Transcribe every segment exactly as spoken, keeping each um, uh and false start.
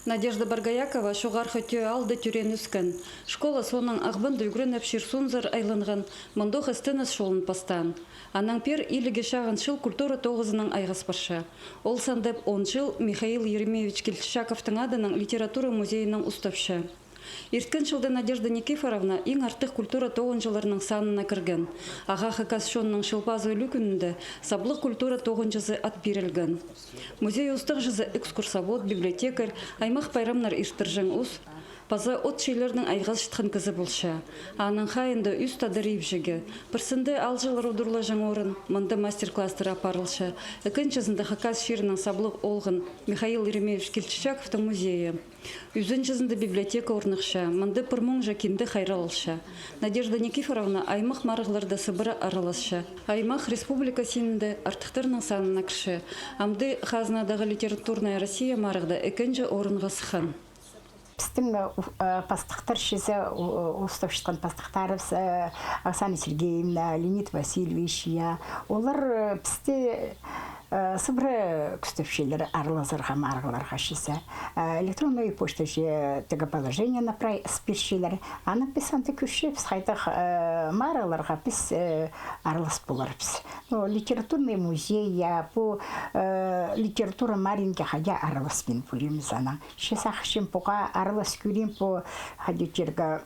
Надежда Боргоякова Чоғархы Тӧӧ аалда тӧреен-ӧскен. Школа соонаң Ағбанда ӱгреніп, чир-суунзар айланған, мындох істеніс чолын пастаан. Анаң пеер иліге чағын чыл культура тоғызынаң айғас парча. Ол сандап он чыл Михаил Еремеевич Кильчичаковтың адынаң литература музейінең устапча. Ирткен чылда Надежда Никифоровна иң артых культура тоғынҷыларының санына кірген. Ағаа хакас чонның Чыл пазы ӱлӱкӱнінде саблығ культура тоғынҷызы ат пирілген. Музей устағҷызы, экскурсовод, библиотекарь, аймах пайрамнар иртірҷең ус паза от-чиилернең айғасчатхан кізі полча. Аның хайиинда ӱс тадар ибҷегі. Пірсінде аалҷылар удурлаҷаң орын, мында мастер-класстар апарылча. Ікінҷізінде Хакас чирінің саблығ олған Михаил Еремеевич Кильчичаковтың музейі. Ӱзінҷізінде библиотека орныхча, мында пір муңҷа кинде хайраллалча. Надежда Никифоровна аймах марығларда сыбыра араласча. Аймах республика синінде артыхтарның санына кірче. Амды хазнадағы «Литературная Россия» марығда ікінҷі орынға сыххан. Пістің, э, у-, э, пастыхтар чізе, у-, у-, устапчатхан пастыхтарыбыс, э, Оксана Сергеевна, Леонид Васильевич, я. Олар, э, пісті, э, сыбыра кӱстепчелер аралазарға марығларға чізе. Э, электронный почта че тігі положениені прай ыс пирчелер. Аны піс анда кӧрчебіс, хайдағ, э, марығларға піс, э, аралас поларбыс. Ну, литературный музей, я, пу, э, литература маринге хайди араласпин поларбыс анаң. Че сағынчам, пуға аралас кӧрим, пу, хайди тирге,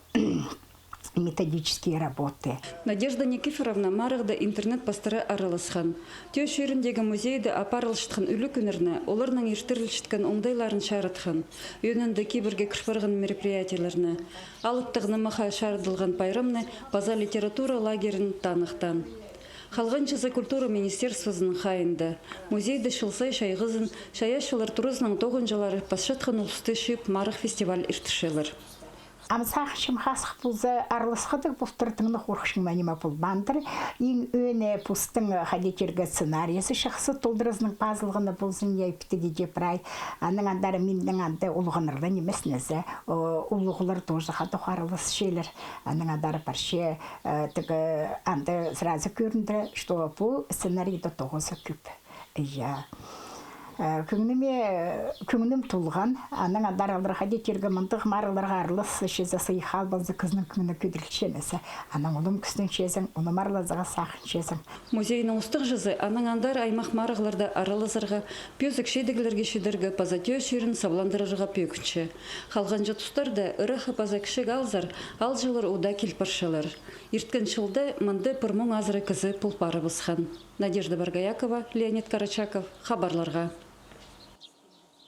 методические работы. Надежда Никифоровна марығда интернет пастыра араласхан. Тӧӧ чиріндегі музейде апарылчатхан ӱлӱкӱннерні, оларның иртірілчеткен оңдайларын чаратхан. Ӧӧнінде кибірге кір парған мероприятиелерні, алыптығ нымахха чарыдылған пайрамны паза литература лагерін таныхтаан. Халғанҷызы культура министерствозының хайиинда. Музейде чыл сай чайғызын чайаачылар туразының тоғынҷылары пасчатхан улусты чыып, марығ-фестиваль иртірчелер. Ам сағынчам, хазых полза, араласхадығ полтыр, тың на хорыхчаң ниме полбаандыр. Иң ӧӧні постың, хайди тирге, сценарийзы чахсы толдыразынаң пазылғаны ползын, я, иптігі дее прай. Анаң андар миннең анда улуғлар ла нимес нооза, о, улуғлар тоже хатох араласчалар. Анаң андар парча, э, тігі, анда сразу кӧрінді, что пу сценарийда тоғызы кӧп. Я. Э, кӧңніме, кӧңнім толған, анаң андар аларға даа тирге мындағ марығларға аралас чізе, сыйых албаза, кізінің кӧңні кӧдірілче нооза. Анаң улам кӱстенчезің, улам аралазарға сағынчазың. Музейнің устағҷызы анаң андар аймах марығларда аралазарға, пӧзік чидіглерге чидерге паза тӧӧ чирін сабландырарға пӧгінче. Халғанҷы тустарда ыраххы паза кічіг аалзар аалҷылар удаа кил парчалар. Ирткен чылда мында пір муң азыра кізі пол парыбысхан. Надежда Боргоякова, Леонид Карачаков, хабарларға.